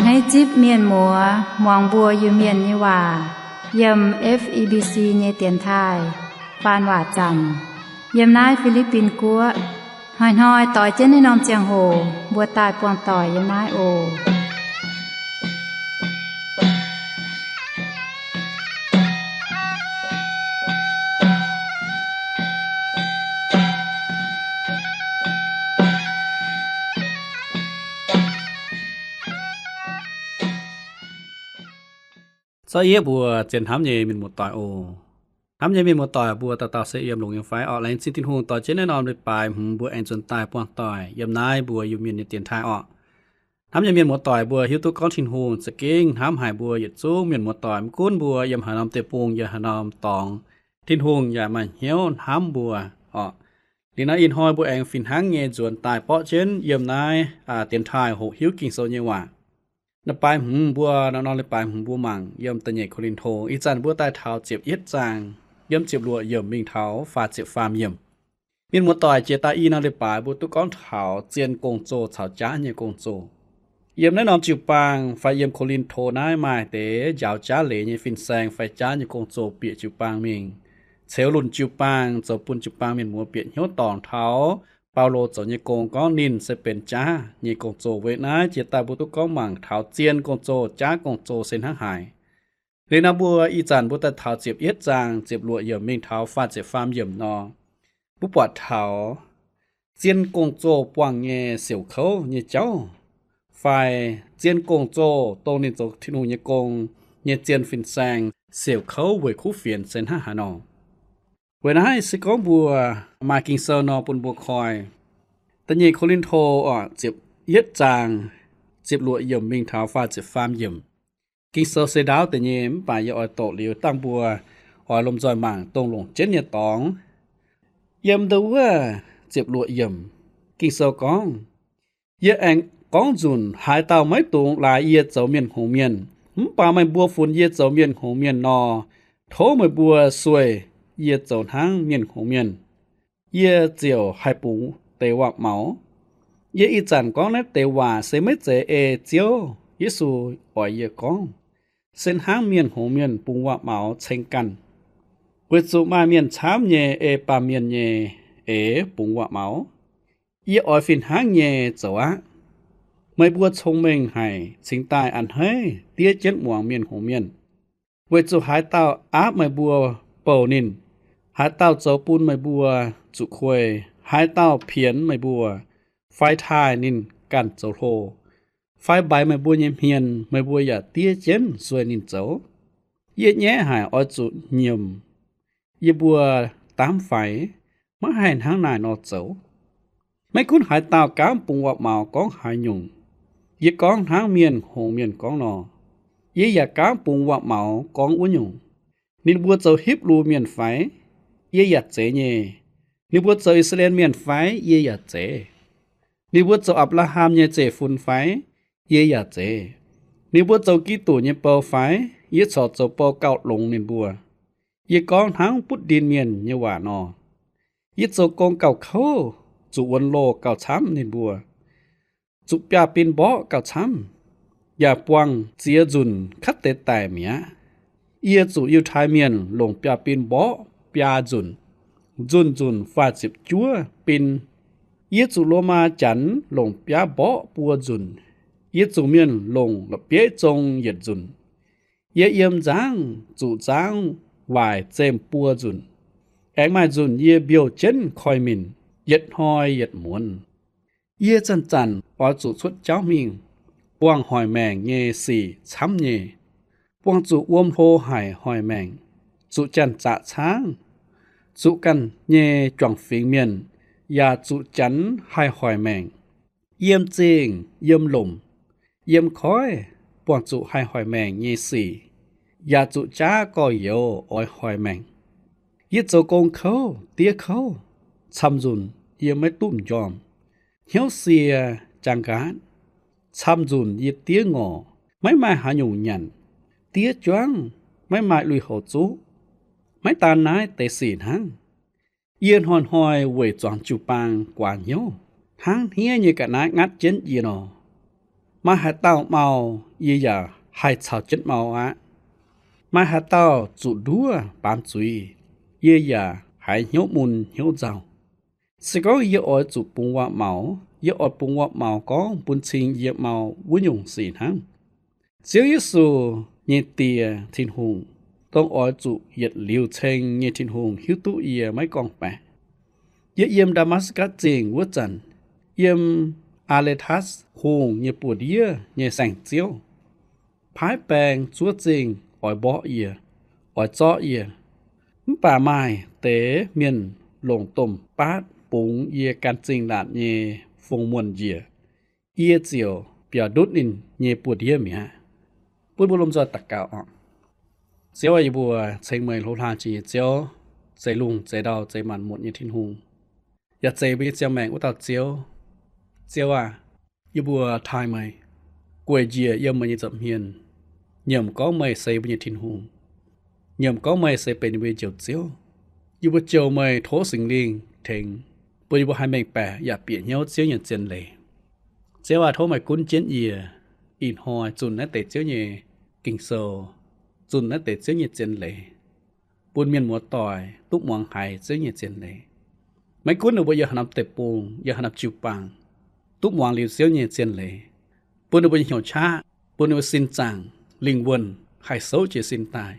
Naaiv zipv mienh muoz muangx mbuo Iu-Mienh nyei waac yiem F E B C nyei dienx taaih faan waac zanc yiem naaiv Fi^li^bin Guoqv. Hnoi-hnoi doix jienv naaiv norm ziangh hoc mbuo daaih buangh doic yiem naaiv oc. Zorqv yie mbuo zien hnamv nyei mienh muoz-doic oc. Hnamv nyei mienh muoz-doic, mbuo dauh dauh se yiem longx nyei fai? Orqv, laengz zingh Tin-Hungh doix jienv naaiv norm leiz-baaix hmz mbuo aengx nzuonx daaih buangh doic yiem naaiv mbuo Iu-Mienh nyei dienx taaih orqv. Hnamv nyei mienh muoz-doic, mbuo hiuv duqv gorngv Tin-Hungh za'gengh hnamv haic mbuo yietc zungv mienh muoz-doic, maiv gunv mbuo yiem haaix norm deic-bung, yiem haaix norm dorngx, Tin-Hungh yaac maaih hnyouv hnamv mbuo orqv. Liuz naaiv ih hnoi mbuo aengx fih hnangv nyei nzuonx daaih borqv jienv yiem naaiv dienx taaih hoqc hiuv Ging-Sou nyei waac. Naaiv baaix hmz mbuo, naaiv norm leiz-baaix hmz mbuo mangc yiem da'nyeic Ko^lin^to. Ih zanc mbuo daaih taux ziepc yietv zaang, yiem ziepc luoqc yiemc mingh taux faah ziepc faam yiemc. Mienh muoz-doic, jiex daaih i norm leiz-baaix mbuo duqv gorngv taux zien gong-zoh caux jaav nyei gong-zoh. Yiem naaiv norm jiu-baang fai yiem Ko^lin^to naaiv maaih deix njaaux jaav leiz nyei fin-saeng fai jaav nyei gong-zoh bieqc jiu-baang mingh, ceux lunc jiu-baang zoux bun jiu-baang mienh muoz bieqc hnyouv dorngc taux Baulo zoux nyei gong gorngv ninh se benx jaav nyei gong-zoh. Weic naaiv jiex daaih mbuo duqv gorngv mangc taux zien gong-zoh, jaav gong-zoh se hnangv haaix. Liuz naaiv mbuo ih zanc mbuo daaih taux ziepc yietv zaang, ziepc luoqc yiemc mingh taux faah ziepc faam yiemc nor, mbuo buatc taux zien gong-zoh buangh nyei siouc kouv nyei jauv, fai zien gong-zoh dongh ninh zoux Tin-Hungh nyei gong nyei zien fin-saeng siouc kouv weic kuv fienx se hnangv haaix nor. Weic naaiv se gorngv mbuo maaih Ging-Sou nor bun mbuo koi. Da'nyeic Ko^lin^to orqc, ziepc yietv zaang, ziepc luoqc yiemc mingh taux faah ziepc faam yiemc. Ging-Sou se ndaauv deix nyei, mv baac yie oix doqc liuz dangh mbuo oix lomh nzoih mangc dongh longc jienv nyei dorngx. Yiem ndau wuov ziepc luoqc yiemc, Ging-Sou gorngv, Yie aengx gorngv nzunc, haaix dauh maiv dungx laaix yie zoux mienh hngongx mienh. Mv baac meih mbuo funx yie zoux mienh hngongx mienh nor, tov meih mbuo sueih yie zoux hnangv mienh hngongx mienh. Yie ziouc haih bungx deix waac-maux. Yie ih zanc gorngv naaiv deix waac se maiv zeiz ei Ziouv Yesu oix yie gorngv, se hnangv mienh hngongx mienh bungx waac-maux ceng ganh. Weic zuqc maaih mienh camv nyei ei baamh mienh nyei eix bungx waac-maux. Yie oix fih hnangv nyei zoux aqv. Meih mbuo cong-mengh haic, cingx daaih a'hneiv diev jienv muangx mienh hngongx mienh. Weic zuqc haaix dauh aapv meih mbuo, bouh ninh, haaix dauh zoux bun meih mbuo zuqc kuei, haaix dauh pienx meih mbuo, fai taaih ninh ganh zoux hlo, fai mbaix meih mbuo nyei hmien, meih mbuo yaac diev jienv sueih ninh zoux. Yie nyaiv haic oix zuqc nyiemc yie mbuo daamv faix, maiv haih hnangv naaiv nor zoux. Maiv gunv haaix dauh gaamv bungx waac-maux gorngv haaix nyungc, yie gorngv hnangv mienh hngongx mienh gorngv nor, yie yaac gaamv bungx waac-maux gorngv wuov nyungc. Ninh mbuo zoux Hipv^lu Mienh fai? Yie yaac zeiz nyei. Ninh mbuo zoux I^saa^laa^en Mienh fai? Yie yaac zeiz. Ninh mbuo zoux Apc^laa^ham nyei zeiv-fun fai? Yie yaac zeiz. Ninh mbuo zoux Giduc nyei bou fai? Yie corc zoux bou gauh longx ninh mbuo. Yie gorngv hnangv butv ndin mienh nyei waac nor. Yie zoux gong gauh kouv, zuqc wuonx loh gauh camv ninh mbuo, zuqc biaa bin mborqv gauh camv, yaac buangh ziex nzunc katv deix daic mi'aqv. Yie zuqc Yiutai Mienh longc biaa bin mborqv biaa nzunc, nzunc-nzunc faah ziepc juov bin. Yie zuqc Lomaa Janx longc biaav mborqv buo nzunc. Yie zuqc mienh longc la'bieiv zong yietc nzunc. Yie yiem nzangv zuqc nzangv waaic zemh buo nzunc. Aengx maaih nzunc yie mbiouh jienv koiv-minc, yietc hnoi yietc muonz. Yie zanc-zanc oix zuqc cuotv jauv mingh, buangh hoic maengc nyei sic camv nyei, buangh zuqc wuom hlo haic hoic maengc, zuqc janx-zaqc caangv, zuqc ganh nyei juangc fingx mienh, yaac zuqc Janx haih hoic maengc. Yiem zingh, yiem lomc, yiem koiv, buangh zuqc haih hoic maengc nyei sic, yaac zuqc jaav gorx-youz oix hoic maengc. Yie zoux gong kouv, diev kouv, camv nzunc yie maiv duqv m'njormh, hnyouv sie, jaang nqaatv. Camv nzunc yie diev ngorc, maiv maaih haaix nyungc nyanc, diev juangv, maiv maaih lui-houx zuqv, maiv daan naaiv deix sic hnangv. Yie hnoi-hnoi weic zuangx jiu-baang guaax hnyouv, hnangv hniev nyei ga'naaiv ngatv jienv yie nor. Maaih haaix dauh mau, yie yaac haih caux jienv mau aqv. Maaih haaix dauh zuqc nduov baamz zuiz, yie yaac haiz hnyouv mun hnyouv nzauh. Se gorngv yie oix zuqc bungx waac-maux, yie oix bungx waac-maux gorngv bun cing yie mau wuov nyungc sic hnangv. Ziouv Yesu nyei Die, Tin-Hungh, dongh oix zuqc yietc liuz ceng nyei Tin-Hungh, hiuv duqv yie maiv gorngv-baeqc. Yie yiem Ndaa^matv^gatc Zingh wuov zanc, yiem Aa^le^tatv Hungh nyei buoz-ndiev nyei saeng-ziouv paaiv baeng zuov zingh oix mborqv yie, oix zorqv yie. Mv baac maaih deix mienh longc domh baatv bungx yie gan zingh laatc nyei fong muonh njiec, yie ziouc biaux ndutv ninh nyei buoz-ndiev mi'aqv. Bun mbuo lomh nzoih daux gaux oc. Ziouv aah, yie mbuo ceng meih, hlo hlaang jiex nyei Ziouv, zeix lungh zeix ndau zeix maanc muotc nyei Tin-Hungh, yaac zeix mbuo nyei ziangh maengc wuov dauh Ziouv. Ziouv aah, yie mbuo taaih meih, gueic njiec yiem meih nyei nza'hmien, nyiemc gorngv meih se mbuo nyei Tin-Hungh, nyiemc gorngv meih se benx yie mbuo nyei Njoux Ziouv. Yie mbuo jouh meih tov Singx Lingh tengx, bun yie mbuo haih mengh baeqc yaac bieqc hnyouv Ziouv nyei zien leiz. Ziouv aah, tov meih gunv jienv yie ih hnoi zunh naaiv deix Ziouv nyei Ging-Sou, zunh naaiv deix Ziouv nyei zien leiz, bun mienh muoz-doic duqv muangx haiz Ziouv nyei zien leiz. Maiv gunv ninh mbuo yiem haaix norm deic-bung, yiem haaix norm jiu-baang, duqv muangx liuz Ziouv nyei zien leiz, bun ninh mbuo nyei hnyouv qaqv, bun ninh mbuo sin zaangc lingh wuonh haih souv jiez sin daaih,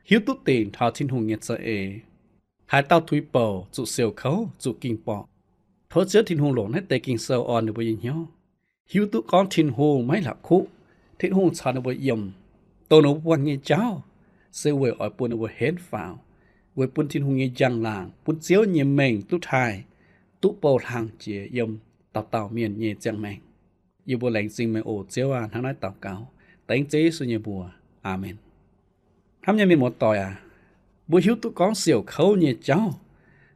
hiuv duqv dingc taux Tin-Hungh nyei za'eix. Haaix dauh tuix bouc zuqc siouc kouv, zuqc ging-borqc. Tov Ziouv Tin-Hungh longc naaiv deix Ging-Sou orn ninh mbuo nyei hnyouv, hiuv duqv gorngv Tin-Hungh maiv la'kuqv. Tin-Hungh caux ninh mbuo yiem, dongh ninh mbuo buangh nyei jauv se weic oix bun ninh mbuo henv faaux, weic bun Tin-Hungh nyei njang-laangc, bun Ziouv nyei mengh duqv taaih, duqv bouh hlang jiex yiem dauh dauh mienh nyei ziangh maengc. Yie mbuo laengz zingh meih oc Ziouv aah. Hnangv naaiv daux gaux dengv Ziouv Yesu nyei mbuox. Aamen. Hnamv nyei mienh muoz-doic aac, mbuo hiuv duqv gorngv siouc kouv nyei jauv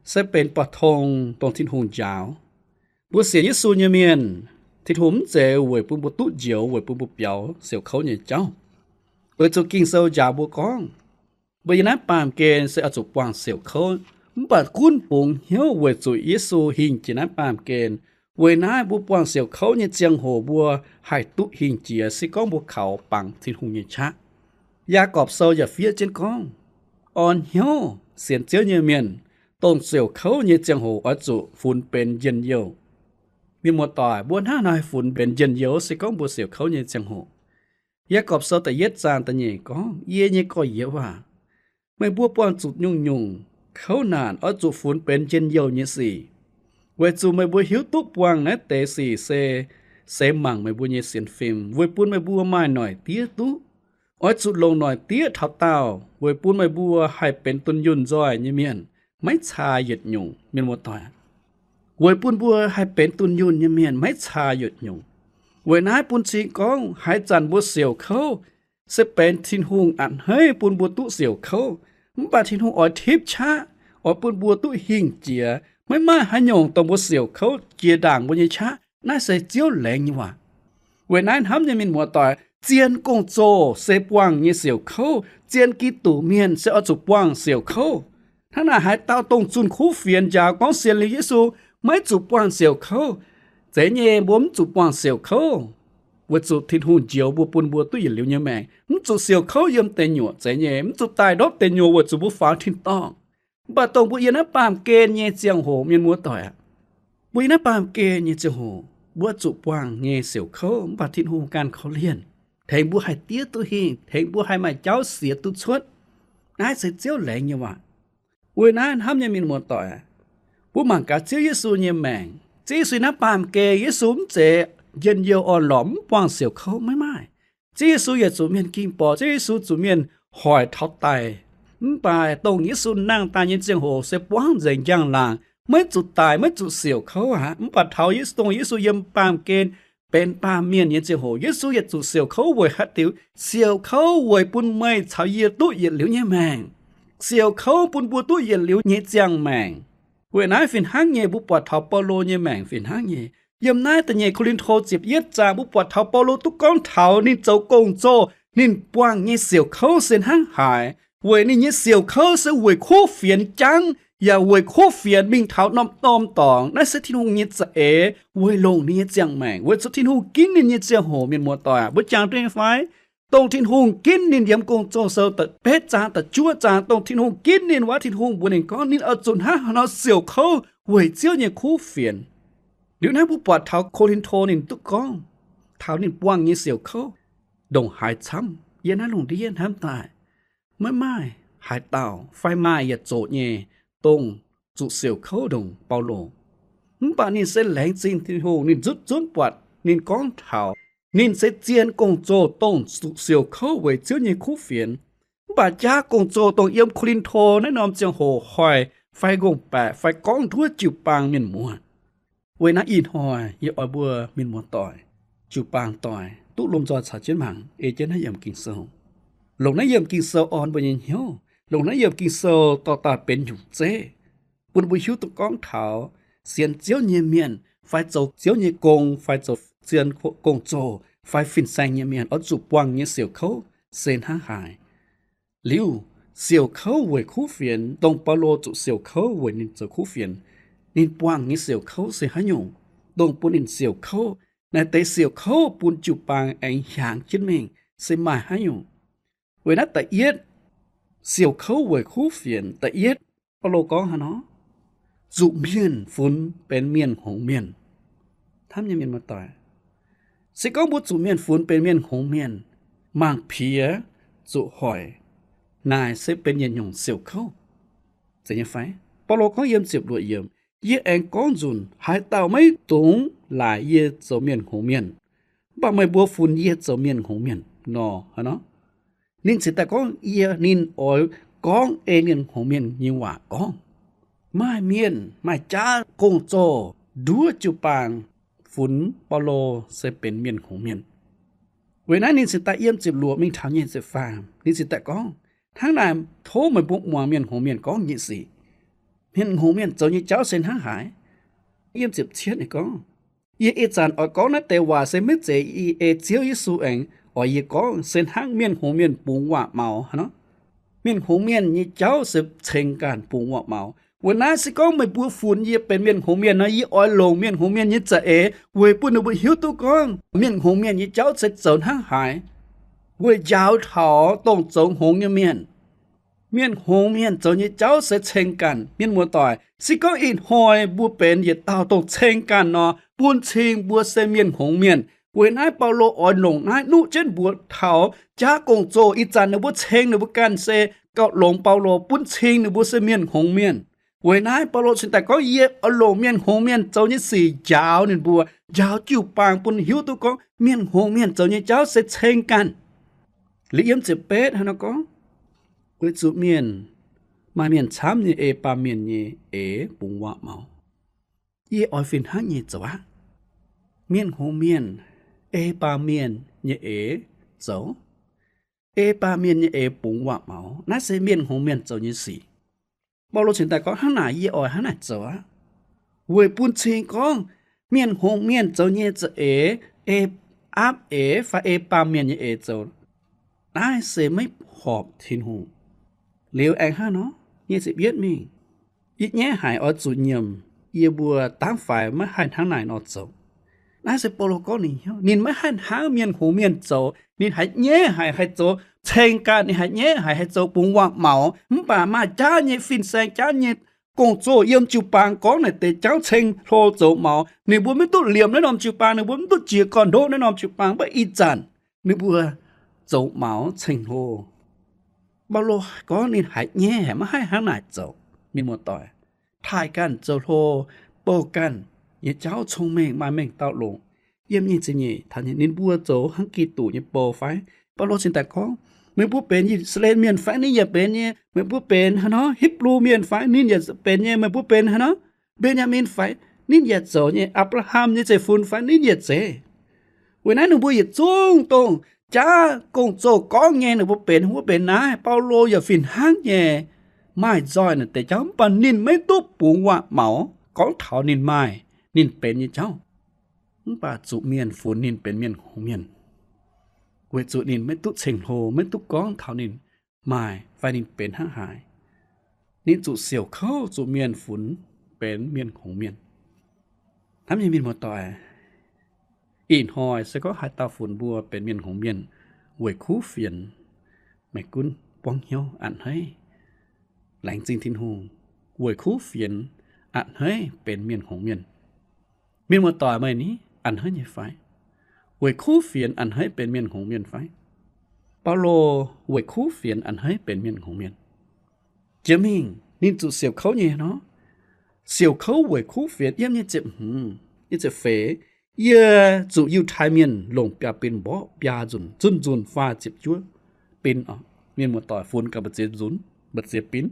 se benx buatc tong dongh Tin-Hungh njaaux. Mbuo sienx Yesu nyei mienh, Tin-Hungh mv zeiz weic bun mbuo duqv njoux weic bun mbuo biaux siouc kouv nyei jauv. Weic zuqc Ging-Sou njaaux mbuo gorngv, mbuo yiem naaiv baamh gen se oix zuqc buangh siouc kouv, mv baac gunv bungx hnyouv weic zuqc Yesu hingh jiex naaiv baamh gen. Weic naaiv mbuo buangh siouc kouv nyei ziangh hoc mbuo haih duqv hingh jiex se gorngv mbuo kaux bangc Tin-Hungh nyei qaqv. Yaagorpc Sou yaac fiev jienv gorngv, orn hnyouv sienx Ziouv nyei mienh, dongh siouc kouv nyei ziangh hoc oix zuqc funx benx njien-youh. Mienh muoz-doic, mbuo hnangv haaix nor funx benx njien-youh se gorngv mbuo siouc kouv nyei ziangh hoc? Yaagorpc Sou da'yietv zaang da'nyeic gorngv, Yie nyei gorx-youz aac, meih mbuo buangh zuqc nyungc-nyungc kouv naanc oix zuqc funx benx njien-youh nyei sic, weic zuqc meih mbuo hiuv duqv buangh naaiv deix sic se seix mangc meih mbuo nyei sienx fim, weic bun meih mbuo maaih noic diev duqv. Oix zuqc longc noic diev taux daauh weic bun meih mbuo haih benx dunh yunh nzoih nyei mienh, maiv caa yietc nyungc. Mienh muoz-doic, weic bun mbuo haih benx dunh yunh nyei mienh maiv caa yietc nyungc. Weic naaiv bun cing gorngv haaix zanc mbuo siouc kouv, se benx Tin-Hungh a'hneiv bun mbuo duqv siouc kouv. Mv baac Tin-Hungh oix tipv qaqv, oix bun mbuo duqv hingh jiex. Maiv maaih haaix nyungc dongh mbuo siouc kouv jiex ndaangc mbuo nyei qaqv. Naaiv se Ziouv laengz nyei waac. Weic naaiv hnamv nyei mienh muoz-doic, zien gong-zoh se buangh nyei siouc kouv. Zien Giduc mienh se oix zuqc buangh siouc kouv. Hnangv naaic haaix dauh dongh zunh kuv fienx njaaux gorngv sienx liuz Yesu maiv zuqc buangh siouc kouv, zeiz nyei, mbuo mv zuqc buangh siouc kouv. Weic zuqc Tin-Hungh njoux mbuo bun mbuo duqv yietc liuz nyei maengc, mv zuqc siouc kouv yiem deic nyuoqc, zeiz nyei, mv zuqc daaih ndopv deic nyuoqc weic zuqc mbuo faaux tin-dorngh. Mv baac dongh mbuo yiem naaiv baamh gen nyei ziangh hoc, mienh muoz-doic aac, mbuo yiem naaiv baamh gen nyei ziangh hoc, mbuo zuqc buangh nyei siouc kouv, mv baac Tin-Hungh ganh korv-lienh, tengx mbuo haih diev duqv hingh, tengx mbuo haih maaih jauv siex duqv cuotv. Naaiv se Ziouv laengz nyei waac. Weic naaiv hnamv nyei mienh muoz-doic aac, mbuo mangc gaax Ziouv Yesu nyei maengc. Ziouv Yesu naaiv baamh gen, Yesu mv zeiz njien-youh orn-lorqc mv buangh siouc kouv, maiv maaih. Ziouv Yesu yaac zuqc mienh ging-borqc, Ziouv Yesu zuqc mienh hoic taux daic. Mv baac dongh Yesu nangh daaih nyei ziangh hoc se buangv nzengc njang-laangc, maiv zuqc daic, maiv zuqc siouc kouv aqv. Mv baac taux Yesu, dongh Yesu yiem baamh gen benx baamh mienh nyei ziangh hoc, Yesu yaac zuqc siouc kouv weic haaix diuc? Siouc kouv weic bun meih caux yie duqv yietc liuz nyei maengc. Siouc kouv bun mbuo duqv yietc liuz nyei ziangh maengc. Weic naaiv fih hnangv nyei, mbuo buatc taux Baulo nyei maengc fih hnangv nyei. Yiem naaiv da'nyeic Ko^lin^to ziepc yietv zaang mbuo buatc taux Baulo duqv gorngv taux ninh zoux gong-zoh, ninh buangh nyei siouc kouv se hnangv haaix. weic ninh nyei siouc kouv se weic kuv fienx jangv, yaac weic kuv fienx mingh taux norm-norm dorngx. Naaiv se Tin-Hungh nyei za'eix weic longc ninh nyei ziangh maengc, weic zuqc Tin-Hungh ginv ninh nyei ziangh hoc. Mienh muoz-doic, mbuo jangx duqv nyei fai? Dongh Tin-Hungh ginv ninh yiem Gong-Zoh sou da'betv zaang da'juov zaang, dongh Tin-Hungh ginv ninh waac, Tin-Hungh mbuox ninh gorngv ninh oix zuqc hnangv haaix nor siouc kouv weic Ziouv nyei kuv fienx. Liuz naaiv mbuo buatc taux Ko^lin^to ninh duqv gorngv taux ninh buangh nyei siouc kouv ndongc haaix camv. Yiem naaiv lungh ndiev hnamv daaih, maiv maaih haaix dauh fai maaih yietc zoqc nyei dongh zuqc siouc kouv ndongc Baulo. Mv baac ninh se laengz zingh Tin-Hungh, ninh nzutv zunv buatc ninh gorngv taux ninh se zien gong-zoh dongh zuqc siouc kouv weic Ziouv nyei kuv fienx. Mv baac jaav gong-zoh dongh yiem Ko^lin^to naaiv norm ziangh hoc hoic fai ngongh baeqc fai gorngv nduov jiu-baang mienh muoz. Weic naaiv ih hnoi yie oix mbuo mienh muoz-doic, jiu-baang doic duqv lomh nzoih caux jienv mangc ei jienv naaiv yiemc Ging-Sou. Longc naaiv yiemc Ging-Sou orn mbuo nyei hnyouv, longc naaiv yiemc Ging-Sou dorh daaih benx nyungc zeiv, bun mbuo hiuv duqv gorngv taux sienx Ziouv nyei mienh fai zoux Ziouv nyei gong fai zoux zien gong-zoh fai fin-saeng nyei mienh oix zuqc buangh nyei siouc kouv se hnangv haaix. Liuz, siouc kouv weic kuv fienx, dongh Baulo zuqc siouc kouv weic ninh zoux kuv fienx, ninh buangh nyei siouc kouv se haaix nyungc, dongh bun ninh siouc kouv, naaiv deix siouc kouv bun jiu-baang aengx hiaangx jienv mingh se maaih haaix nyungc. Weic naaiv da'yietv, siouc kouv weic kuv fienx da'yietv, Baulo gorngv haaix nor? Zuqc mienh funx benx mienh hngongx mienh. Hnamv nyei mienh muoz-doic, se gorngv mbuo zuqc mienh funx benx mienh hngongx mienh, mangc piex zuqc hoic, naaic se benx yietc nyungc siouc kouv. Zeiz nyei fai? Baulo gorngv yiem ziepc luoqc yiemc, yie aengx gorngv nzunc, haaix dauh maiv dungx laaic yie zoux mienh hngongx mienh, mv baac meih mbuo funx yie zoux mienh hngongx mienh nor, haaix nor? Ninh cingx daaih gorngv yie, ninh oix gorngv ei mienh hngongx mienh nyei waac gorngv. Maaih mienh, maaih jaav gong-zoh nduov jiu-baang funx Baulo se benx mienh hngongx mienh. Weic naaiv ninh cingx daaih yiem ziepc luoqc mingh taux nyic ziepc faam, ninh cingx daaih gorngv, hnangv naaic tov meih mbuo muangx mienh hngongx mienh gorngv nyei sic. Mienh hngongx mienh zoux nyei jauv se hnangv haaix? Yiem ziepc cietv ninh gorngv, yie ih zanc oix gorngv naaiv deix waac se maiv zeiz yie ei Ziouv Yesu aengx oix yie gorngv, se hnangv mienh hngongx mienh bungx waac-maux hnangv nor. Mienh hngongx mienh nyei jauv se ceng ganh bungx waac-maux. Weic naaiv se gorngv meih mbuo funx yie benx mienh hngongx mienh nor, yie oix longc mienh hngongx mienh nyei za'eix weic bun ninh mbuo hiuv duqv gorngv mienh hngongx mienh nyei jauv se zoux hnangv haaix, weic njaaux taux dongh zoux hngongx nyei mienh. Mienh hngongx mienh zoux nyei jauv se ceng ganh. Mienh muoz-doic, se gorngv ih hnoi mbuo benx yietc dauh dongh ceng ganh nor, bun cing mbuo se mienh hngongx mienh. Weic naaiv Baulo oix longc naaiv nuqv jienv mbuox taux jaav gong-zoh. Ih zanc ninh mbuo ceng ninh mbuo ganh se gauh longx, Baulo bun cing ninh mbuo se mienh hngongx mienh. Weic naaiv Baulo cingx daaih gorngv, yie oix longc mienh hngongx mienh zoux nyei sic njaaux ninh mbuo, njaaux jiu-baang bun hiuv duqv gorngv mienh hngongx mienh zoux nyei jauv se ceng ganh. Liuz yiem ziepc betv hnangv nor gorngv, weic zuqc mienh, maaih mienh camv nyei ei baamh mienh nyei eix bungx waac-maux. Yie oix fih hnangv nyei zoux aqv. Mienh hngongx mienh ei baamh mienh nyei eix zoux, ei baamh mienh nyei eix bungx waac-maux. Naaiv se mienh hngongx mienh zoux nyei sic. Baulo cingx daaih gorngv, hnangv naaic yie oix hnangv naaic zoux aqv. Weic bun cing gorngv mienh hngongx mienh zoux nyei za'eix ei aapv eix fai ei baamh mienh nyei eix zoux, naaiv se maiv horpc Tin-Hungh. Liuz aengx hnangv nor, nyic ziepc yietv mingh, yie nyaiv haic oix zuqc nyiemc, yie mbuo dangv faix maiv haih hnangv naaic nor zoux. Naaiv se Baulo gorngv ninh hnyouv, ninh maiv haih hnangv mienh hngongx mienh zoux. Ninh haiz nyaiv haic haih zoux ceng ganh, ninh haiz nyaiv haic haih zoux bungx waac-maux. Mv baac maaih jaav nyei fin-saeng, jaav nyei gong-zoh yiem jiu-baang gorngv naaic deix jauv ceng-hlo zoux maux. Ninh mbuo maiv duqv liemh naaiv norm jiu-baang, ninh mbuo maiv duqv jiex gorn-ndoqv naaiv norm jiu-baang, mv baac ih zanc ninh mbuo zoux maux ceng-hlo. Baulo gorngv ninh haiz nyaiv haic maiv haih hnangv naaic zoux. Mienh muoz-doic, taaih ganh zoux hlo, bouh ganh nyei jauv cong-mengh maaih mengh dauh longc. Yiem nyic ziepc nyeic, ninh mbuo zoux hnangv Giduc nyei bou fai? Baulo cingx daaih gorngv, meih mbuo benx I^saa^laa^en Mienh fai? Ninh yaac benx nyei. Meih mbuo benx haaix nor, Hipv^lu Mienh fai? Ninh yaac benx nyei. Meih mbuo benx haaix nor, Mben^yaa^min fai? Ninh yaac zoux nyei. Apc^laa^ham nyei zeiv-fun fai? Ninh yaac zeiz. Weic naaiv ninh mbuo yietc zungv dongh jaav gong-zoh gorngv nyei ninh mbuo benx, mbuo benx naaiv. Baulo yaac fih hnangv nyei maaih nzoih naaic deix jauv, mv baac ninh maiv duqv bungx waac-maux gorngv taux ninh maaih, ninh benx nyei jauv. Mv baac zuqc mienh funx ninh benx mienh hngongx mienh, weic zuqc ninh maiv duqv ceng-hlo, maiv duqv gorngv taux ninh maaih fai ninh benx hnangv haaix. Ninh zuqc siouc kouv zuqc mienh funx benx mienh hngongx mienh. Hnamv nyei mienh muoz-doic, ih hnoi se gorngv haaix dauh funx mbuo benx mienh hngongx mienh weic kuv fienx, meih gunv buangv hnyouv a'hneiv. Laengz zingh Tin-Hungh, weic kuv fienx a'hneiv benx mienh hngongx mienh. Mienh muoz-doic, meih ni a'hneiv nyei fai? Weic kuv fienx a'hneiv benx mienh hngongx mienh fai? Baulo weic kuv fienx a'hneiv benx mienh hngongx mienh. Jiex mingh ninh zuqc siouc kouv nyei nor. Siouc kouv weic kuv fienx. Yiem nyei ziepc hmz, nyei ziepc feix, yie zuqc Yiutai Mienh longc biaa bin mborqv biaa nzunc, zunh nzunc faah ziepc juov bin. Mienh muoz-doic, funx gaax mbu'ziex nzunc, mbu'ziex bin.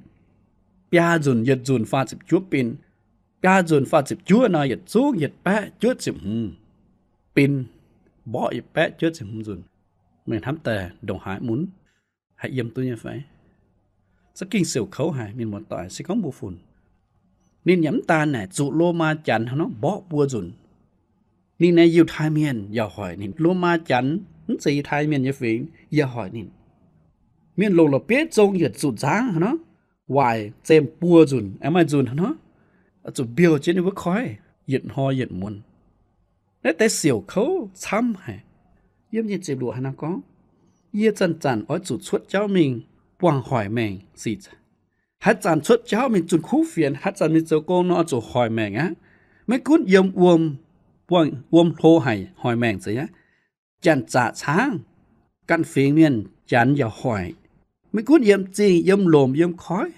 Biaa nzunc, yietc nzunc faah ziepc juov bin. Biaa nzunc faah ziepc juov nor, yietc zungv yietc baeqv juov ziepc hmz bin, mborqv yietc baeqv juov ziepc hmz nzunc. Meih hnamv daaih ndongc haaix mun? Haih yiem duqv nyei fai? Za'gengh siouc kouv haic, mienh muoz-doic, se gorngv mbuo funx. Ninh yaac mv daan naaic, zuqc Lomaa Janx hnangv nor mborqv buo nzunc. Ninh naaiv Yiutai Mienh yaac hoic ninh, Lomaa Janx, mv zeiz Yiutai Mienh nyei fingx, yaac hoic ninh. Mienh longc la'bieiv zong yietc zuqc nzangv hnangv nor, waaic zemh buo nzunc, aengx maaih nzunc hnangv nor, zuqc mbiouh jienv ninh wuov koiv, yietc hnoi yietc muonz. Naaiv deix siouc kouv camv haic. Yiem nyei ziepc luoqc haaix nor gorngv, yie zanc-zanc oix zuqc cuotv jauv mingh buangh hoic maengc sic. Haaix zanc cuotv jauv mingh zunh kuv fienx, haaix zanc mingh zoux gong nor oix zuqc hoic maengc aqv. Maiv gunv yiem wuom, buangh wuom hlo haic hoic maengc zeiz aqv. Janx-zaqc caangv, ganh fingx mienh Janx yaac hoic. Maiv gunv yiem zingh, yiem lomc, yiem koiv.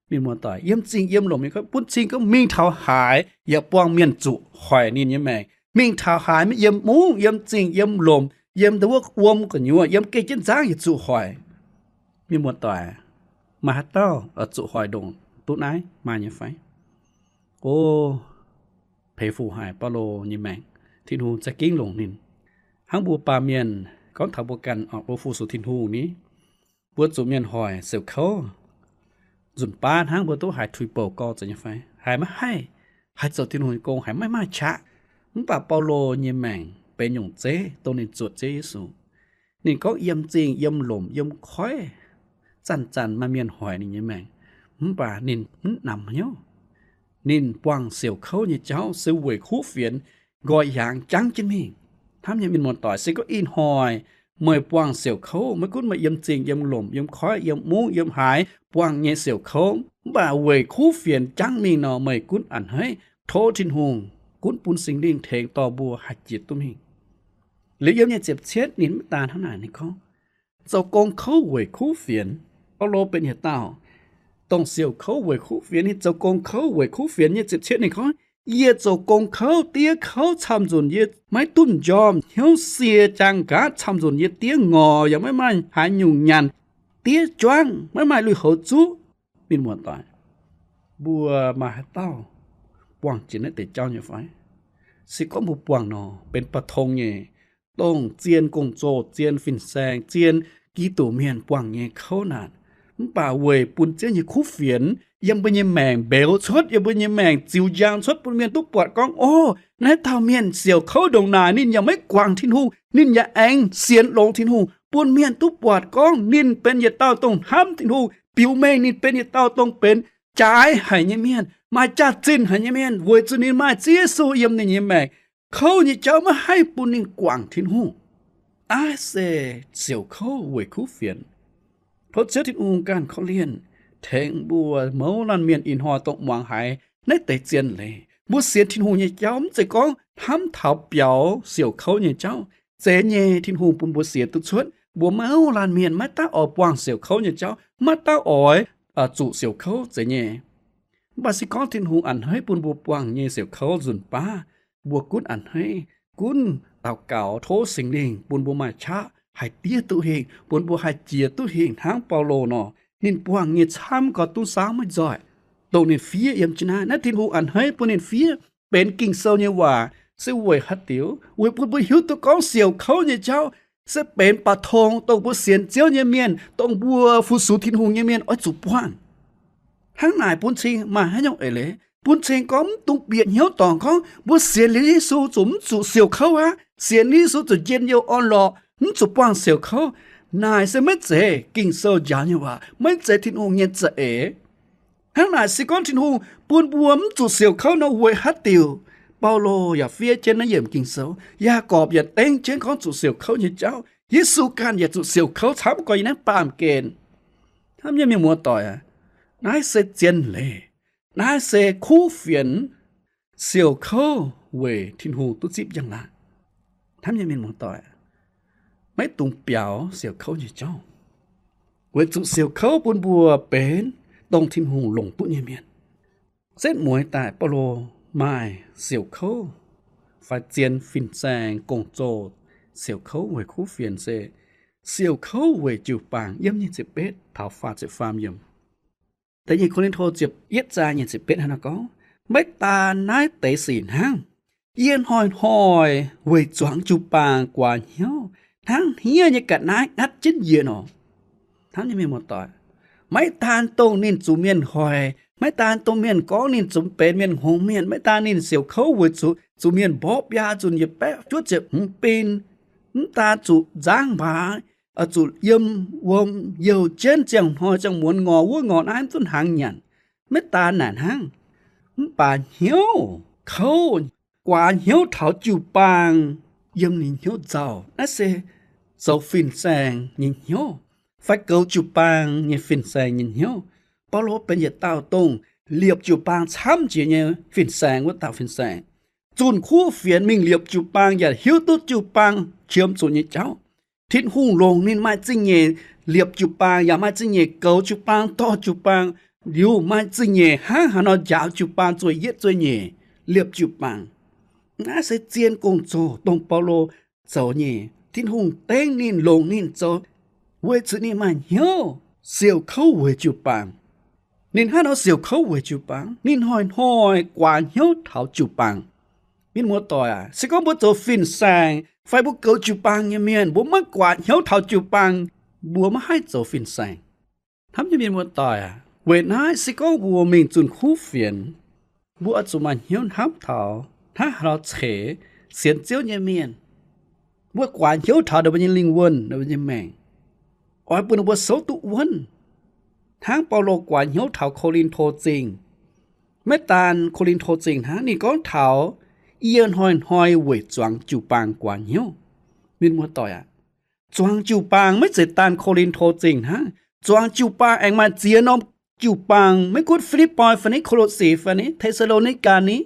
Mienh muoz-doic, yiem zingh, yiem lomc, yiem koiv, bun cing gorngv mingh taux haaix yaac buangh mienh zuqc hoic ninh nyei maengc. Mingh taux haaix, maiv yiem mungv, yiem zingh, yiem lomc, yiem ndau wuov wuom gu'nyuoz, yiem geh jienv nzangv yaac zuqc hoic. Mienh muoz-doic, maaih haaix dauh zuqc hoic ndongc duqv naaiv maaih nyei fai? O, peix fuc haic Baulo nyei maengc. Tin-Hungh za'gengh longc ninh. Hnangv mbuo baamh mienh gorngv taux mbuo ganh oc, mbuo fu-sux Tin-Hungh ni, mbuo zuqc mienh hoic siouc kouv nzunc baav hnangv, mbuo duqv haiz tuix bouc gorx zoux nyei fai? Haiz maiv haih. Haiz zoux Tin-Hungh nyei gong haiz maiv maaih qaqv. Mv baac Baulo nyei maengc benx nyungc zeiv dongh ninh zuotc Ziouv Yesu. Ninh gorngv yiem zingh, yiem lomc, yiem koiv, zanc-zanc maaih mienh hoic ninh nyei maengc, mv baac ninh mv namx hnyouv. Ninh buangh siouc kouv nyei jauv se weic kuv fienx nqoi yaangz jangv jienv mingh. Hnamv nyei mienh muoz-doic, se gorngv ih hnoi meih buangh siouc kouv, maiv gunv meih yiem zingh, yiem lomc, yiem koiv, yiem mungv, yiem haaix buangh nyei siouc kouv, mv baac weic kuv fienx jangv mingh nor, meih gunv a'hneiv. Tov Tin-Hungh gunv bun Singx Lingh tengx dorh mbuo haih jiex duqv mingh. Liuz yiem nyei ziepc cietv ninh mv daan hnangv naaic, ninh gorngv zoux gong kouv weic kuv fienx. Baulo benx yietc dauh dongh siouc kouv weic kuv fienx. Ninh zoux gong kouv weic kuv fienx nyei ziepc cietv ninh gorngv, yie zoux gong kouv, diev kouv camv nzunc, yie maiv duqv m'njormh hnyouv sie jaang nqaatv camv nzunc, yie diev ngorc yaac maiv maaih haaix nyungc nyanc, diev juangv maiv maaih lui-houx zuqv. Mienh muoz-doic, mbuo maaih haaix dauh buangh jiex naaiv deix jauv nyei fai? Se gorngv mbuo buangh nor, benx ba'tong nyei, dongh zien gong-zoh, zien fin-saeng, zien Giduc mienh buangh nyei kouv naanc. Mv baac weic bun Ziouv nyei kuv fienx yiem mbuo nyei maengc mbeux cuotv, yiem mbuo nyei maengc ziux njang cuotv, bun mienh duqv buatc gorngv, o, naaiv dauh mienh siouc kouv ndongc naaic, ninh yaac maiv guangc Tin-Hungh, ninh yaac aengx sienx longx Tin-Hungh, bun mienh duqv buatc gorngv ninh benx yietc dauh dongh hnamv Tin-Hungh, biux mengh ninh benx yietc dauh dongh benx jaaix haic nyei mienh, maaih jaax-zinh haic nyei mienh, weic zuqc ninh maaih Ziouv Yesu yiem ninh nyei maengc. Kouv nyei jauv maiv haih bun ninh guangc Tin-Hungh. Naaiv se siouc kouv weic kuv fienx. Tov Ziouv Tin-Hungh ganh korv-lienh tengx mbuo mouz laanh mienh ih hnoi dongh muangx haiz naaiv deix zien leiz. Mbuo sienx Tin-Hungh nyei jauv mv zeiz gorngv hnamv taux biaux siouc kouv nyei jauv. Zeiz nyei, Tin-Hungh bun mbuo sienx duqv cuotv. Mbuo mouz laanh mienh maiv daaih oix buangh siouc kouv nyei jauv, maiv daaih oix zuqc siouc kouv, zeiz nyei. Mv baac se gorngv Tin-Hungh a'hneiv bun mbuo buangh nyei siouc kouv nzunc baav, mbuo gunv a'hneiv, gunv daux gaux tov Singx Lingh bun mbuo maaih qaqv haih diev duqv hingh, bun mbuo haih jiex duqv hingh hnangv Baulo nor. Ninh buangh nyei camv gau duqv saauv maiv nzoih, dongh ninh fiev yiem jienv naaiv. Naaiv Tin-Hungh a'hneiv bun ninh fiev benx Ging-Sou nyei waac se weic haaix diuc? Weic bun mbuo hiuv duqv gorngv siouc kouv nyei jauv se benx ba'tong dongh mbuo sienx Ziouv nyei mienh, dongh mbuo fu-sux Tin-Hungh nyei mienh oix zuqc buangh. Hnangv naaic bun cing maaih haaix nyungc eix leiz? Bun cing gorngv mv dungx bieqc hnyouv dorngc gorngv mbuo sienx liuz Yesu zuqc mv zuqc siouc kouv aqv. Sienx liuz Yesu zuqc njien-youh orn-lorqc, mv zuqc buangh siouc kouv. Naaic se maiv zeiz Ging-Sou njaaux nyei waac, maiv zeiz Tin-Hungh nyei za'eix. Hnangv naaic se gorngv Tin-Hungh bun mbuo mv zuqc siouc kouv nor, weic haaix diuc Baulo yaac fiev jienv naaiv yiemc Ging-Sou, Yaagorpc yaac dengv jienv gorngv zuqc siouc kouv nyei jauv, Yesu ganh yaac zuqc siouc kouv camv gorx yiem naaiv baamh gen. Hnamv nyei mienh muoz-doic aac, naaiv se zien leiz, naaiv se kuv fienx, siouc kouv weic Tin-Hungh duqv zipv njang-laangc. Hnamv nyei mienh muoz-doic, maiv dungx biaux siouc kouv nyei jauv, weic zuqc siouc kouv bun mbuo benx dongh Tin-Hungh longc duqv nyei mienh. Setv mueiz daaih Baulo maaih siouc kouv fai zien fin-saeng gong-zoh siouc kouv weic kuv fienx se siouc kouv weic jiu-baang, yiem nyic ziepc betv taux faah ziepc faam yiemc. Da'nyeic Ko^lin^to ziepc yietv zaang nyic ziepc betv hnangv naaiv gorngv, Maiv daan naaiv deix sic hnangv. Yie hnoi-hnoi weic zuangx jiu-baang guaax hnyouv hnangv hniev nyei ga'naaiv ngatv jienv yie nor. Hnamv nyei mienh muoz-doic, maiv daan dongh ninh zuqc mienh hoic, maiv daan dongh mienh gorngv ninh zuqc benx mienh hngongx mienh, maiv daan ninh siouc kouv weic zuqc zuqc mienh mborqv biaa, zuqc yietc baeqv juov ziepc hmz bin, mv daan zuqc nzangv mbaaix, zuqc yiem wuom youh jienv ziangh hnoi ziangh muonz ngorc wuov ngorc naaiv mv duqv hnaangx nyanc, maiv daan naaic hnangv, mv baac hnyouv kouv, guaax hnyouv taux jiu-baang yiem ninh hnyouv nzauh. Naaiv se zoux fin-saeng nyei hnyouv fai goux jiu-baang nyei fin-saeng nyei hnyouv. Baulo benx yietc dauh dongh liepc jiu-baang camv jiex nyei fin-saeng wuov dauh fin-saeng. Zunh kuv fienx mingh liepc jiu-baang yaac hiuv duqv jiu-baang qiemx zuqc nyei jauv. Tin-Hungh longc ninh maaih zingh nyeic liepc jiu-baang yaac maaih zingh nyeic goux jiu-baang, dorh jiu-baang, liuz maaih zingh nyeic hnangv haaix nor njaaux jiu-baang zueih yietv zueih nyeic liepc jiu-baang. Naaiv se zien gong-zoh dongh Baulo zoux nyei. Tin-Hungh dengv ninh, longc ninh zoux weic zuqc ninh maaih hnyouv siouc kouv weic jiu-baang. Ninh hnangv nor siouc kouv weic jiu-baang, ninh hnoi-hnoi guaax hnyouv taux jiu-baang. Mienh muoz-doic aac, se gorngv mbuo zoux fin-saeng fai mbuo goux jiu-baang nyei mienh, mbuo maiv guaax hnyouv taux jiu-baang, mbuo maiv haih zoux fin-saeng. Hnamv nyei mienh muoz-doic aac, weic naaiv se gorngv mbuo mingh zunh kuv fienx, mbuo oix zuqc maaih hnyouv hnamv taux hnangv haaix nor ceix sienx Ziouv nyei mienh. Mbuo guaax hnyouv taux ninh mbuo nyei lingh wuonh, ninh mbuo nyei maengc, oix bun ninh mbuo souv duqv wuonv, hnangv Baulo guaax hnyouv taux Ko^lin^to Zingh. Maiv daan Ko^lin^to Zingh hnangv, ninh gorngv taux yie hnoi-hnoi weic zuangx jiu-baang guaax hnyouv. Mienh muoz-doic aac, zuangx jiu-baang maiv zeiz daan Ko^lin^to Zingh hnangv. Zuangx jiu-baang aengx maaih ziex norm jiu-baang, maiv gunv Fi^lipv^poi fai ni, Ko^lo^si fai ni, Te^saa^lo^ni^gaa ni,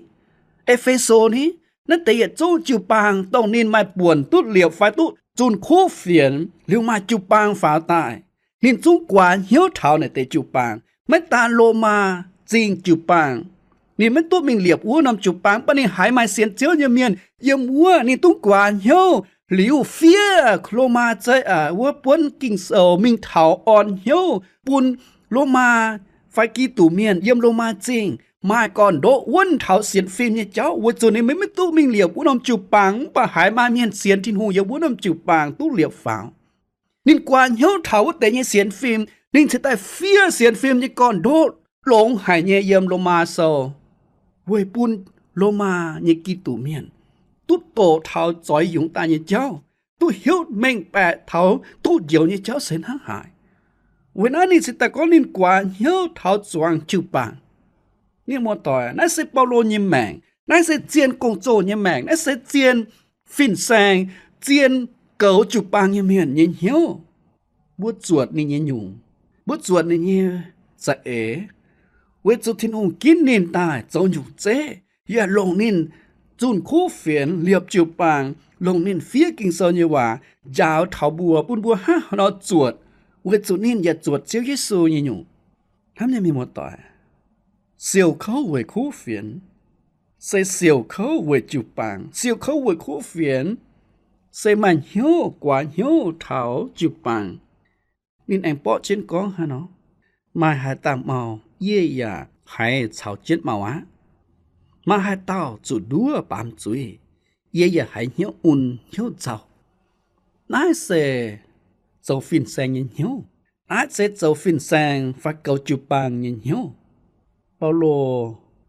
E^fe^so ni, naaiv deix yietc zungv jiu-baang dongh ninh maaih buonc duqv liepc fai duqv zunh kuv fienx liuz maaih jiu-baang faaux daaih, ninh zungv guaax hnyouv taux naaic deix jiu-baang. Maiv daan Lomaa Zingh jiu-baang, ninh maiv duqv mingh liepc wuov norm jiu-baang, mv baac ninh haiz maaih sienx Ziouv nyei mienh yiem wuov, ninh duqv guaax hnyouv liuz fiev Lomaa zei, aa, wuov buonv Ging-Sou mingh taux orn hnyouv bun Lomaa fai Giduc mienh yiem Lomaa Zingh maaih gorn-ndoqv wuonv taux sienx fim nyei jauv, weic zuqc ninh maiv duqv mingh liepc wuov norm jiu-baang, mv baac haiz maaih mienh sienx Tin-Hungh yiem wuov norm jiu-baang duqv liepc faaux. Ninh guaax hnyouv taux wuov deix nyei sienx fim, ninh cingx daaih fiev sienx fim nyei gorn-ndoqv longx haic nyei yiem Lomaa Sou, weic bun Lomaa nyei Giduc mienh duqv doqc taux zoix yungz daaih nyei jauv, duqv hiuv mengh baeqc taux duqv njoux nyei jauv se hnangv haaix. Weic naaiv ninh cingx daaih gorngv ninh guaax hnyouv taux zuangx jiu-baang. Mienh muoz-doic, naaiv se Baulo nyei maengc. Naaiv se zien gong-zoh nyei maengc. Naaiv se zien fin-saeng, zien goux jiu-baang nyei mienh nyei hnyouv. Mbuo zuotc ninh nyei nyungc. Mbuo zuotc ninh nyei za'eix, weic zuqc Tin-Hungh ginv ninh daaih zoux nyungc zeiv, yaac longc ninh zunh kuv fienx liepc jiu-baang, longc ninh fiev Ging-Sou nyei waac njaaux taux mbuo, bun mbuo hnangv haaix nor zuotc, weic zuqc ninh yaac zuotc Ziouv Yesu nyei nyungc. Hnamv nyei mienh muoz-doic, siouc kouv weic kuv fienx se siouc kouv weic jiu-baang. Siouc kouv weic kuv fienx se maaih hnyouv guaax hnyouv taux jiu-baang. Ninh aengx borqv jienv gorngv hnangv nor, maaih haaix dauh mau, yie yaac haiz caux jienv mau aqv. Maaih haaix dauh zuqc nduov baamz zuiz, yie yaac haiz hnyouv un hnyouv nzauh. Naaiv se zoux fin-saeng nyei hnyouv. Naaiv se zoux fin-saeng fai goux jiu-baang nyei hnyouv. Baulo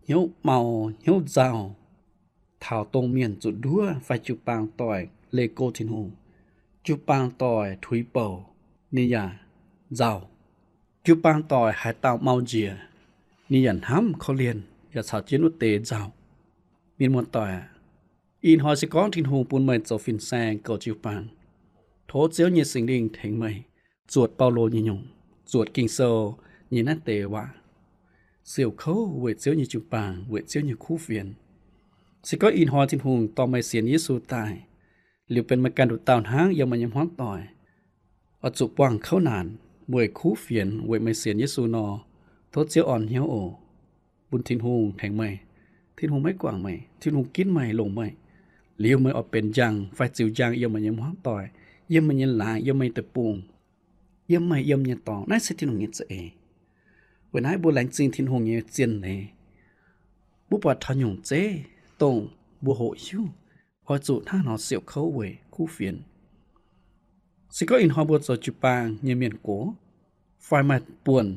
hnyouv mau hnyouv nzauh taux dongh mienh zuqc nduov fai jiu-baang doic leih go Tin-Hungh, jiu-baang doic tuix bouc, ninh yaac nzauh. Jiu-baang doic haaix dauh mau njiec, ninh yaac hnamv korv-lienh yaac caux jienv wuov deix nzauh. Mienh muoz-doic aac, ih hnoi se gorngv Tin-Hungh bun meih zoux fin-saeng goux jiu-baang, tov Ziouv nyei Singx Lingh tengx meih zuotc Baulo nyei nyungc, zuotc Ging-Sou nyei naaiv deix waac, siouc kouv weic Ziouv nyei jiu-baang, weic Ziouv nyei kuv fienx. Se gorngv ih hnoi Tin-Hungh dorh meih sienx Yesu daaih, liuz benx meih ganh nduqc dauh hnangv yiem meih nyei hmuangv doic, oix zuqc buangh kouv naanc weic kuv fienx weic meih sienx Yesu nor, tov Ziouv orn hnyouv oc. Bun Tin-Hungh tengx meih. Tin-Hungh maiv guangc meih. Tin-Hungh ginv meih, longc meih. Liuz meih oix benx njang fai ziux njang yiem meih nyei hmuangv doic, yiem meih nyei laangz, yiem meih nyei deic-bung, yiem meih yiem nyei dorngx. Naaiv se Tin-Hungh nyei za'eix. Weic naaiv mbuo laengz zingh Tin-Hungh nyei zien leiz. Mbuo buatc taux nyungc zeiv, dongh mbuo hoqc hiuv, oix zuqc hnangv nor siouc kouv weic kuv fienx. Se gorngv ih hnoi mbuo zoux jiu-baang nyei mienh gox, fai maaih buonc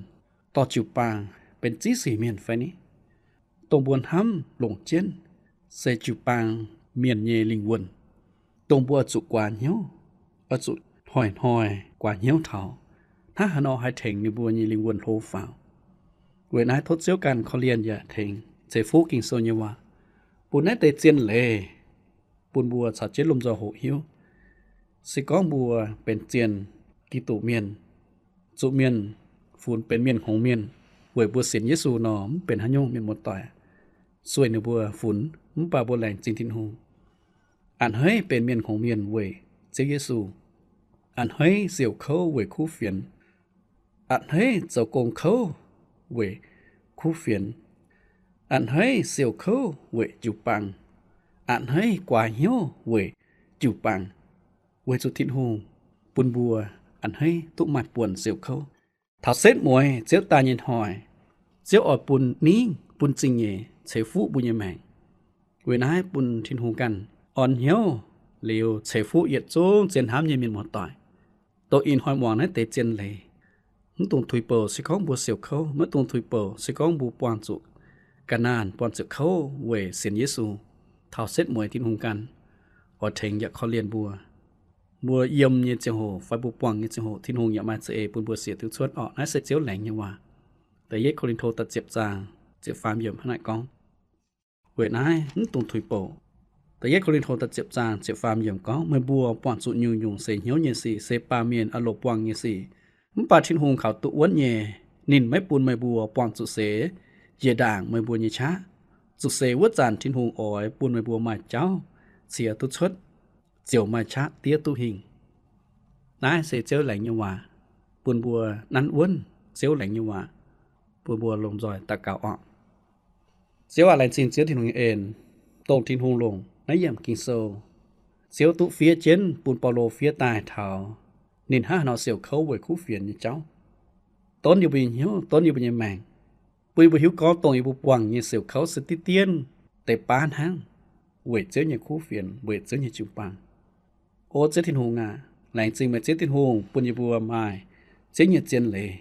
dorh jiu-baang benx ziex sic mienh fai ni, dongh mbuo hnamv longc jienv se jiu-baang mienh nyei lingh wuonh, dongh mbuo oix zuqc guaax hnyouv, oix zuqc hnoi-hnoi guaax hnyouv taux, hnangv haaix nor haih tengx ninh mbuo nyei lingh wuonh hlo faaux. Weic naaiv tov Ziouv ganh korv-lienh yaac tengx ceix fuqv Ging-Sou nyei waac, bun naaiv deix zien leiz, bun mbuo caux jienv lomh nzoih hoqc hiuv. Se gorngv mbuo benx zien Giduc mienh, zuqc mienh funx benx mienh hngongx mienh weic mbuo sienx Yesu nor, mv benx haaix nyungc, mienh muoz-doic. Sueih ninh mbuo funx, mv baac mbuo laengz zingh Tin-Hungh, a'hneiv benx mienh hngongx mienh weic Ziouv Yesu, a'hneiv siouc kouv weic kuv fienx, a'hneiv zoux gong kouv weic kuv fienx, a'hneiv siouc kouv weic jiu-baang, a'hneiv guaax hnyouv weic jiu-baang, weic zuqc Tin-Hungh bun mbuo a'hneiv duqv maaih buonc siouc kouv. Taux setv mueiz Ziouv daaih nyei hnoi, Ziouv oix bun ningv bun zingh nyeic ceix fuqv mbuo nyei maengc. Weic naaiv bun Tin-Hungh ganh orn hnyouv liuz ceix fuqv yietc zungv zien hnamv nyei mienh muoz-doic, dongh ih hnoi muangx naaiv deix zien leiz. Mv dungx tuix bouc se gorngv mbuo siouc kouv, maiv dungx tuix bouc se gorngv mbuo buangh zuqc ga'naanh, buangh zuqc kouv weic sienx Yesu. Taux setv mueiz Tin-Hungh ganh oix tengx yaac korv-lienh mbuo. Mbuo yiem nyei ziangh hoc fai mbuo buangh nyei ziangh hoc, Tin-Hungh yaac maaih za'eix bun mbuo siec duqv cuotv orqc. Naaiv se Ziouv laengz nyei waac. Da'yietv Ko^lin^to da'ziepc zaang ziepc faam yiemc hnangv naaiv gorngv. Weic naaiv mv dungx tuix bouc. Da'yietv Ko^lin^to da'ziepc zaang ziepc faam yiemc gorngv, meih mbuo buangh zuqc nyungc-nyungc seix hnyouv nyei sic se baamh mienh aah loc buangh nyei sic. Mv baac Tin-Hungh kaux duqv wuonv nyei. Ninh maiv bun meih mbuo buangh zuqc seix njiec ndaangc meih mbuo nyei qaqv. Zuqc seix wuov zanc Tin-Hungh oix bun meih mbuo maaih jauv ciex duqv cuotv, ziouc maaih qaqv diev duqv hingh. Naaiv se Ziouv laengz nyei waac, bun mbuo nanv wuonv Ziouv laengz nyei waac, bun mbuo lomh nzoih daux gaux orqc. Ziouv aac, laengz zingh Ziouv Tin-Hungh nyei en, dongh Tin-Hungh longc naaiv yiemc Ging-Sou, Ziouv duqv fiev jienv bun Baulo fiev daaih taux ninh hnangv haaix nor siouc kouv weic kuv fienx nyei jauv, donv yie mbuo nyei hnyouv, donv yie mbuo nyei maengc, bun yie mbuo hiuv gorngv dongh yie mbuo buangh nyei siouc kouv se diqv dienv deix baav hnangv weic Ziouv nyei kuv fienx, weic Ziouv nyei jiu-baang. O Ziouv Tin-Hungh aac, laengz zingh meih Ziouv Tin-Hungh bun yie mbuo maaih Ziouv nyei zien leiz.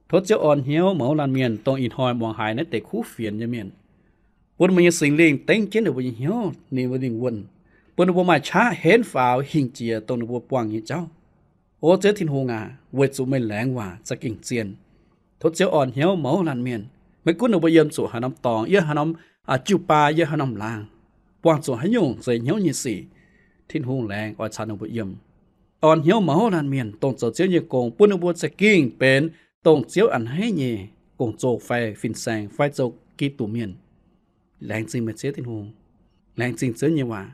Tov Ziouv orn hnyouv mouz laanh mienh dongh ih hnoi muangx haiz naaiv deix kuv fienx nyei mienh, bun meih nyei Singx Lingh dengv jienv ninh mbuo nyei hnyouv, ninh mbuo lingh wuonh, bun ninh mbuo maaih qaqv henv faaux hingh jiex dongh ninh mbuo buangh nyei jauv. O Ziouv Tin-Hungh aac, weic zuqc meih laengz waac za'gengh zien. Tov Ziouv orn hnyouv mouz laanh mienh, maiv gunv ninh mbuo yiem zuqc haaix norm dorngx, yiem haaix norm jiu-baang, yiem haaix norm laangz, buangh zuqc haaix nyungc seix hnyouv nyei sic, Tin-Hungh laengz oix caux ninh mbuo yiem. Orn hnyouv mouz laanh mienh dongh zoux Ziouv nyei gong, bun ninh mbuo za'gengh benx dongh Ziouv a'hneiv nyei gong-zoh fai fin-saeng fai zoux Giduc mienh. Laengz zingh meih Ziouv Tin-Hungh. Laengz zingh Ziouv nyei waac.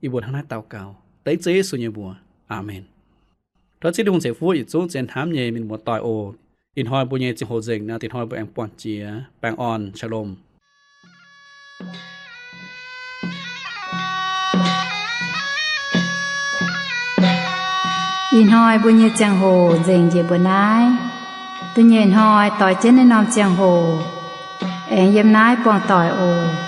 Yie mbuo hnangv naaiv daux gaux dengv Ziouv Yesu nyei mbuox. Aamen. Tov Ziouv Tin-Hungh ceix fuqv yietc zungv zien hnamv nyei mienh muoz-doic oc. Ih hnoi mbuo nyei ziangh hoc nzengc nor, ih hnoi mbuo aengx buangh jiex. Baengh orn, Shalom. Ih hnoi mbuo nyei ziangh hoc nzengc njiec mbuo naaiv. Da'nyeic hnoi doix jienv naaiv norm ziangh hoc aengx yiem naaiv buangh doic oc.